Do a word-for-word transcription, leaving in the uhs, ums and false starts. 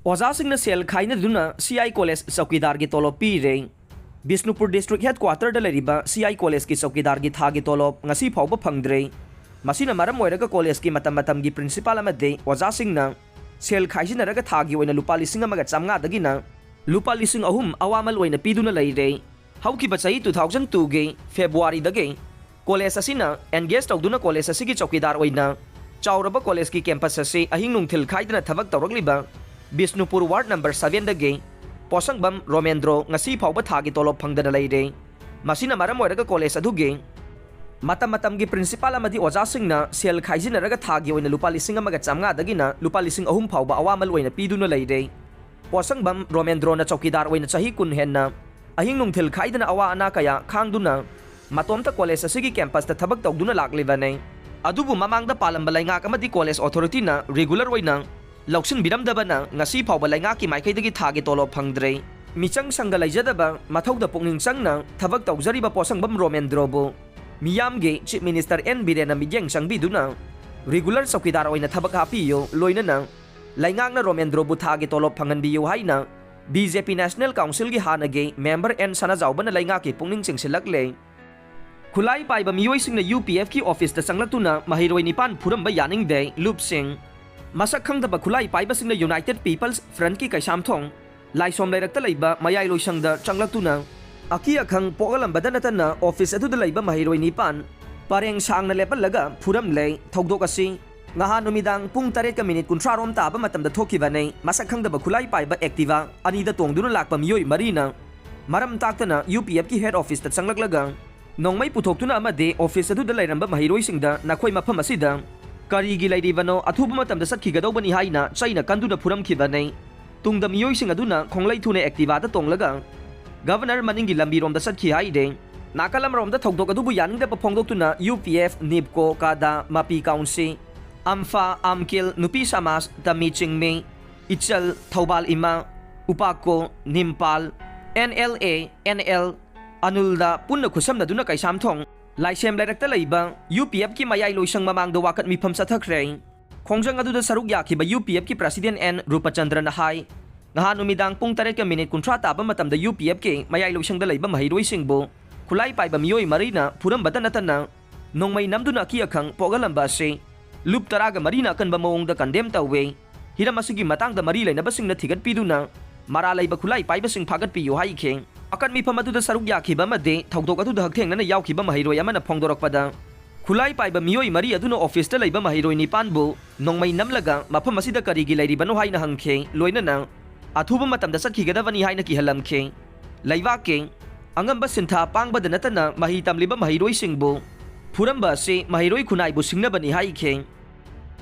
ꯑꯣꯖꯥꯁꯤꯡꯅ ꯁꯦꯜ ꯈꯥꯏꯅꯗꯨꯅ C I college ꯆꯧꯀꯤꯗꯥꯔꯒꯤ ꯇꯣꯂꯣꯞ ꯄꯤꯔꯦ꯫ ꯕꯤꯁꯅꯨꯄꯨꯔ ꯗꯤꯁꯇ꯭ꯔꯤꯛ ꯍꯦꯗꯀ꯭ꯋꯥꯇꯔꯗ ꯂꯩꯔꯤꯕ ꯁꯤ ꯑꯥꯏ ꯀꯣꯂꯦꯖꯀꯤ ꯆꯧꯀꯤꯗꯥꯔꯒꯤ ꯊꯥꯒꯤ ꯇꯣꯂꯣꯞ ꯉꯁꯤ ꯐꯥꯎꯕ ꯐꯪꯗ꯭ꯔꯦ꯫ ꯃꯁꯤꯅ ꯃꯔꯝ ꯑꯣꯏꯔꯒ ꯀꯣꯂꯦꯖꯀꯤ ꯃꯇꯝ ꯃꯇꯝꯒꯤ ꯄ꯭ꯔꯤꯟꯁꯤꯄꯥꯜ ꯑꯃꯗꯤ ꯑꯣꯖꯥꯁꯤꯡꯅ ꯁꯦꯜ ꯈꯥꯏꯖꯤꯟꯅꯔꯒ ꯊꯥꯒꯤ ꯑꯣꯏꯅ ꯂꯨꯄꯥ ꯂꯤꯁꯤꯡ ꯑꯃꯒ ꯆꯥꯝꯃꯉꯥꯗꯒꯤꯅ ꯂꯨꯄꯥ ꯂꯤꯁꯤꯡ ꯑꯍꯨꯝ ꯑꯋꯥꯃꯜ ꯑꯣꯏꯅ ꯄꯤꯗꯨꯅ ꯂꯩꯔꯦ꯫ ꯍꯧꯈꯤꯕ ꯆꯍꯤ two thousand twoꯒꯤ ꯐꯦꯕ꯭ꯔꯨꯋꯥꯔꯤꯗꯒꯤ ꯀꯣꯂꯦꯖ ꯑꯁꯤꯅ ꯑꯦꯡꯒꯦꯖ ꯇꯧꯗꯨꯅ ꯀꯣꯂꯦꯖ ꯑꯁꯤꯒꯤ ꯆꯧꯀꯤꯗꯥꯔ ꯑꯣꯏꯅ ꯆꯥꯎꯔꯕ ꯀꯣꯂꯦꯖꯀꯤ ꯀꯦꯝꯄꯁ ꯑꯁꯤ ꯑꯍꯤꯡ ꯅꯨꯡꯊꯤꯜ ꯈꯥꯏꯗꯅ ꯊꯕꯛ ꯇꯧꯔꯛꯂꯤꯕ ꯕꯤꯁꯅꯨꯄꯨꯔ ꯋꯥꯔꯗ ꯅꯝꯕꯔ sevenꯗꯒꯤ ꯄꯣꯁꯪꯕꯝ ꯔꯣꯃꯦꯟꯗ꯭ꯔꯣ ꯉꯁꯤ ꯐꯥꯎꯕ ꯊꯥꯒꯤ ꯇꯣꯂꯣꯞ ꯐꯪꯗꯅ ꯂꯩꯔꯦ꯫ ꯃꯁꯤꯅ ꯃꯔꯝ ꯑꯣꯏꯔꯒ ꯀꯣꯂꯦꯖ ꯑꯗꯨꯒꯤ ꯃꯇꯝ ꯃꯇꯝꯒꯤ ꯄ꯭ꯔꯤꯟꯁꯤꯄꯥꯜ ꯑꯃꯗꯤ ꯑꯣꯖꯥꯁꯤꯡꯅ ꯁꯦꯜ ꯈꯥꯏꯖꯤꯟꯅꯔꯒ ꯊꯥꯒꯤ ꯑꯣꯏꯅ ꯂꯨꯄꯥ ꯂꯤꯁꯤꯡ ꯑꯃꯒ ꯆꯥꯝꯃꯉꯥꯗꯒꯤꯅ ꯂꯨꯄꯥ ꯂꯤꯁꯤꯡ ꯑꯍꯨꯝ ꯐꯥꯎꯕ ꯑꯋꯥꯃꯜ ꯑꯣꯏꯅ ꯄꯤꯗꯨꯅ ꯂꯩꯔꯦ꯫ ꯄꯣꯁꯪꯕꯝ ꯔꯣꯃꯦꯟꯗ꯭ꯔꯣꯅ ꯆꯧꯀꯤꯗꯥꯔ ꯑꯣꯏꯅ ꯆꯍꯤ ꯀꯨꯟ ꯍꯦꯟꯅ ꯑꯍꯤꯡ ꯅꯨꯡꯊꯤꯜ ꯈꯥꯏꯗꯅ ꯑꯋꯥ ꯑꯅꯥ ꯀꯌꯥ ꯈꯥꯡꯗꯨꯅ ꯃꯇꯣꯝꯇ ꯀꯣꯂꯦꯖ ꯑꯁꯤꯒꯤ ꯀꯦꯝꯄꯁꯇ ꯊꯕꯛ ꯇꯧꯗꯨꯅ ꯂꯥꯛꯂꯤꯕꯅꯤ꯫ ꯑꯗꯨꯕꯨ ꯃꯃꯥꯡꯗ ꯄꯥꯜꯂꯝꯕ ꯂꯩꯉꯥꯛ ꯑꯃꯗꯤ ꯀꯣꯂꯦꯖ ꯑꯣꯊꯣꯔꯤꯇꯤꯅ ꯔꯤꯒꯨꯂꯔ ꯑꯣꯏꯅ ꯂꯧꯁꯤꯟꯕꯤꯔꯝꯗꯕꯅ ꯉꯁꯤ ꯐꯥꯎꯕ ꯂꯩꯉꯥꯛꯀꯤ ꯃꯥꯏꯀꯩꯗꯒꯤ ꯊꯥꯒꯤ ꯇꯣꯂꯣꯞ ꯐꯪꯗ꯭ꯔꯦ꯫ ꯃꯤꯆꯪ ꯁꯪꯒ ꯂꯩꯖꯗꯕ, ꯃꯊꯧꯗ ꯄꯨꯛꯅꯤꯡ ꯆꯪꯅ ꯊꯕꯛ ꯇꯧꯖꯔꯤꯕ ꯄꯣꯁꯪꯕꯝ ꯔꯣꯃꯦꯟꯗ꯭ꯔꯣꯕꯨ ꯃꯤꯌꯥꯝꯒꯤ ꯆꯤꯐ ꯃꯤꯅꯤꯁꯇꯔ ꯑꯦꯟ ꯕꯤꯔꯦꯟꯅ ꯃꯤꯠꯌꯦꯡ ꯆꯪꯕꯤꯗꯨꯅ ꯔꯤꯒꯨꯂꯔ ꯆꯧꯀꯤꯗꯥꯔ ꯑꯣꯏꯅ ꯊꯕꯛ ꯍꯥꯞꯄꯤꯌꯨ, ꯂꯣꯏꯅꯅ ꯂꯩꯉꯥꯛꯅ ꯔꯣꯃꯦꯟꯗ꯭ꯔꯣꯕꯨ ꯊꯥꯒꯤ ꯇꯣꯂꯣꯞ ꯐꯪꯍꯟꯕꯤꯌꯨ ꯍꯥꯏꯅ ꯕꯤ ꯖꯦ ꯄꯤ ꯅꯦꯁꯅꯦꯜ ꯀꯥꯎꯟꯁꯤꯜꯒꯤ ꯍꯥꯟꯅꯒꯤ ꯃꯦꯝꯕꯔ ꯑꯦꯟ ꯁꯅꯥꯖꯥꯎꯕꯅ ꯂꯩꯉꯥꯛꯀꯤ ꯄꯨꯛꯅꯤꯡ ꯆꯤꯡꯁꯤꯜꯂꯛꯂꯦ꯫ ꯈꯨꯠꯂꯥꯏ ꯄꯥꯏꯕ ꯃꯤꯑꯣꯏꯁꯤꯡꯅ ꯌꯨ ꯄꯤ ꯑꯦꯐꯀꯤ ꯑꯣꯐꯤꯁꯇ ꯆꯪꯂꯛꯇꯨꯅ ꯃꯍꯩꯔꯣꯏ ꯅꯤꯄꯥꯟ ꯐꯨꯔꯝꯕ ꯌꯥꯅꯤꯡꯗꯦ, ꯂꯨꯞꯁꯤꯡ꯫ ꯃꯁꯛ ꯈꯪꯗꯕ ꯈꯨꯠꯂꯥꯏ ꯄꯥꯏꯕꯁꯤꯡꯅ ꯌꯨꯅꯥꯏꯇꯦꯗ ꯄꯤꯄꯜꯁ ꯐ꯭ꯔꯟꯠꯀꯤ ꯀꯩꯁꯥꯝꯊꯣꯡ ꯂꯥꯏꯁꯣꯝ ꯂꯩꯔꯛꯇ ꯂꯩꯕ ꯃꯌꯥꯏ ꯂꯣꯏꯁꯪꯗ ꯆꯪꯂꯛꯇꯨꯅ ꯑꯀꯤ ꯑꯈꯪ ꯄꯣꯛꯍꯜꯂꯝꯕꯗ ꯅꯠꯇꯅ ꯑꯣꯐꯤꯁ ꯑꯗꯨꯗ ꯂꯩꯕ ꯃꯍꯩꯔꯣꯏ ꯅꯤꯄꯥꯟ ꯄꯔꯦꯡ ꯁꯥꯡꯅ ꯂꯦꯞꯍꯜꯂꯒ ꯐꯨꯔꯝꯂꯦ꯫ ꯊꯧꯗꯣꯛ ꯑꯁꯤ ꯉꯍꯥꯟ ꯅꯨꯃꯤꯗꯥꯡ ꯄꯨꯡ ꯇꯔꯦꯠꯀ ꯃꯤꯅꯤꯠ ꯀꯨꯟꯊ꯭ꯔꯥ ꯔꯣꯝ ꯇꯥꯕ ꯃꯇꯝꯗ ꯊꯣꯛꯈꯤꯕꯅꯤ꯫ ꯃꯁꯛ ꯈꯪꯗꯕ ꯈꯨꯠꯂꯥꯏ ꯄꯥꯏꯕ ꯑꯦꯛꯇꯤꯚꯥ ꯑꯅꯤꯗ ꯇꯣꯡꯗꯨꯅ ꯂꯥꯛꯄ ꯃꯤꯑꯣꯏ ꯃꯔꯤꯅ ꯃꯔꯝ ꯇꯥꯛꯇꯅ ꯌꯨ ꯄꯤ ꯑꯦꯐꯀꯤ ꯍꯦꯗ ꯑꯣꯐꯤꯁꯇ ꯆꯪꯂꯛꯂꯒ ꯅꯣꯡꯃꯩ ꯄꯨꯊꯣꯛꯇꯨꯅ ꯑꯃꯗꯤ ꯑꯣꯐꯤꯁ ꯑꯗꯨꯗ ꯂꯩꯔꯝꯕ ꯃꯍꯩꯔꯣꯏꯁꯤꯡꯗ ꯅꯈꯣꯏ ꯃꯐꯝ ꯑꯁꯤꯗ ꯀꯔꯤꯒꯤ ꯂꯩꯔꯤꯕꯅꯣ, ꯑꯊꯨꯕ ꯃꯇꯝꯗ ꯆꯠꯈꯤꯒꯗꯧꯕꯅꯤ ꯍꯥꯏꯅ ꯆꯩꯅ ꯀꯟꯗꯨꯅ ꯐꯨꯔꯝꯈꯤꯕꯅꯤ꯫ ꯇꯨꯡꯗ ꯃꯤꯑꯣꯏꯁꯤꯡ ꯑꯗꯨꯅ ꯈꯣꯡꯂꯩ ꯊꯨꯅ ꯑꯦꯛꯇꯤꯚꯥꯗ ꯇꯣꯡꯂꯒ ꯒꯚꯔꯅꯔ ꯃꯅꯤꯡꯒꯤ ꯂꯝꯕꯤꯔꯣꯝꯗ ꯆꯠꯈꯤ ꯍꯥꯏꯔꯦ꯫ ꯅꯥꯀꯜ ꯑꯃꯔꯣꯝꯗ ꯊꯧꯗꯣꯛ ꯑꯗꯨꯕꯨ ꯌꯥꯅꯤꯡꯗꯕ ꯐꯣꯡꯗꯣꯛꯇꯨꯅ ꯌꯨ ꯄꯤ ꯑꯦꯐ, ꯅꯤꯞꯀꯣ, ꯀꯥꯗꯥ, ꯃꯄꯤ ꯀꯥꯎꯟꯁꯤ, ꯑꯝꯐꯥ, ꯑꯝꯀꯤꯜ, ꯅꯨꯄꯤ ꯁꯃꯥꯖ, ꯇꯃꯤ ꯆꯤꯡꯃꯤ, ꯏꯆꯜ, ꯊꯧꯕꯥꯜ ꯏꯃꯥ, ꯎꯄꯥꯀꯣ, ꯅꯤꯝꯄꯥꯜ, N L A, N L, ꯑꯅꯨꯜꯗ ꯄꯨꯟꯅ ꯈꯨꯠꯁꯝꯅꯗꯨꯅ ꯀꯩꯁꯥꯝꯊꯣꯡ ꯂꯥꯏꯁꯦꯝ ꯂꯩꯔꯛꯇ ꯂꯩꯕ ꯌꯨ ꯄꯤ ꯑꯦꯐꯀꯤ ꯃꯌꯥꯏ ꯂꯣꯏꯁꯪ ꯃꯃꯥꯡꯗ ꯋꯥꯀꯠ ꯃꯤꯐꯝ ꯆꯠꯊꯈ꯭ꯔꯦ꯫ ꯈꯣꯡꯖꯪ ꯑꯗꯨꯗ ꯁꯔꯨꯛ ꯌꯥꯈꯤꯕ ꯌꯨ ꯄꯤ ꯑꯦꯐꯀꯤ ꯄ꯭ꯔꯁꯤꯗꯦꯟ ꯑꯦꯟ ꯔꯨꯄꯆꯟꯗ꯭ꯔꯅ ꯍꯥꯏ, ꯅꯍꯥꯟ ꯅꯨꯃꯤꯗꯥꯡ ꯄꯨꯡ ꯇꯔꯦꯠꯀ ꯃꯤꯅꯤꯠ ꯀꯨꯟꯊ꯭ꯔꯥ ꯇꯥꯕ ꯃꯇꯝꯗ ꯌꯨ ꯄꯤ ꯑꯦꯐꯀꯤ ꯃꯌꯥꯏ ꯂꯣꯏꯁꯪꯗ ꯂꯩꯕ ꯃꯍꯩꯔꯣꯏꯁꯤꯡꯕꯨ ꯈꯨꯠꯂꯥꯏ ꯄꯥꯏꯕ ꯃꯤꯑꯣꯏ ꯃꯔꯤꯅ ꯐꯨꯔꯝꯕꯇ ꯅꯠꯇꯅ ꯅꯣꯡꯃꯩ ꯅꯝꯗꯨꯅ ꯑꯀꯤ ꯑꯈꯪ ꯄꯣꯛꯍꯜꯂꯝꯕ ꯑꯁꯤ ꯂꯨꯞ ꯇꯔꯥꯒ ꯃꯔꯤꯅ ꯑꯀꯟꯕ ꯃꯑꯣꯡꯗ ꯀꯟꯗꯦꯝ ꯇꯧꯏ꯫ ꯍꯤꯔꯝ ꯑꯁꯤꯒꯤ ꯃꯇꯥꯡꯗ ꯃꯔꯤ ꯂꯩꯅꯕꯁꯤꯡꯅ ꯊꯤꯒꯠꯄꯤꯗꯨꯅ ꯃꯔꯥꯜ ꯂꯩꯕ ꯈꯨꯠꯂꯥꯏ ꯄꯥꯏꯕꯁꯤꯡ ꯐꯥꯒꯠꯄꯤꯌꯨ ꯍꯥꯏꯈꯤ꯫ ꯑꯀꯟ ꯃꯤꯐꯝ ꯑꯗꯨꯗ ꯁꯔꯨꯛ ꯌꯥꯈꯤꯕ ꯑꯃꯗꯤ ꯊꯧꯗꯣꯛ ꯑꯗꯨꯗ ꯍꯛꯊꯦꯡꯅꯅ ꯌꯥꯎꯈꯤꯕ ꯃꯍꯩꯔꯣꯏ ꯑꯃꯅ ꯐꯣꯡꯗꯣꯔꯛꯄꯗ, ꯈꯨꯠꯂꯥꯏ ꯄꯥꯏꯕ ꯃꯤꯑꯣꯏ ꯃꯔꯤ ꯑꯗꯨꯅ ꯑꯣꯐꯤꯁꯇ ꯂꯩꯕ ꯃꯍꯩꯔꯣꯏ ꯅꯤꯄꯥꯟꯕꯨ ꯅꯣꯡꯃꯩ ꯅꯝꯂꯒ ꯃꯐꯝ ꯑꯁꯤꯗ ꯀꯔꯤꯒꯤ ꯂꯩꯔꯤꯕꯅꯣ ꯍꯥꯏꯅ ꯍꯪꯈꯤ, ꯂꯣꯏꯅꯅ ꯑꯊꯨꯕ ꯃꯇꯝꯗ ꯆꯠꯈꯤꯒꯗꯕꯅꯤ ꯍꯥꯏꯅ ꯀꯤꯍꯜꯂꯝꯈꯤ꯫ ꯂꯩꯕꯥꯛꯀꯤ ꯑꯉꯝꯕ ꯁꯤꯟꯊꯥ ꯄꯥꯡꯕꯗ ꯅꯠꯇꯅ ꯃꯍꯩ ꯇꯝꯂꯤꯕ ꯃꯍꯩꯔꯣꯏꯁꯤꯡꯕꯨ ꯐꯨꯔꯝꯕ ꯑꯁꯤ ꯃꯍꯩꯔꯣꯏ ꯈꯨꯟꯅꯥꯏꯕꯨ ꯁꯤꯡꯅꯕꯅꯤ ꯍꯥꯏꯈꯤ꯫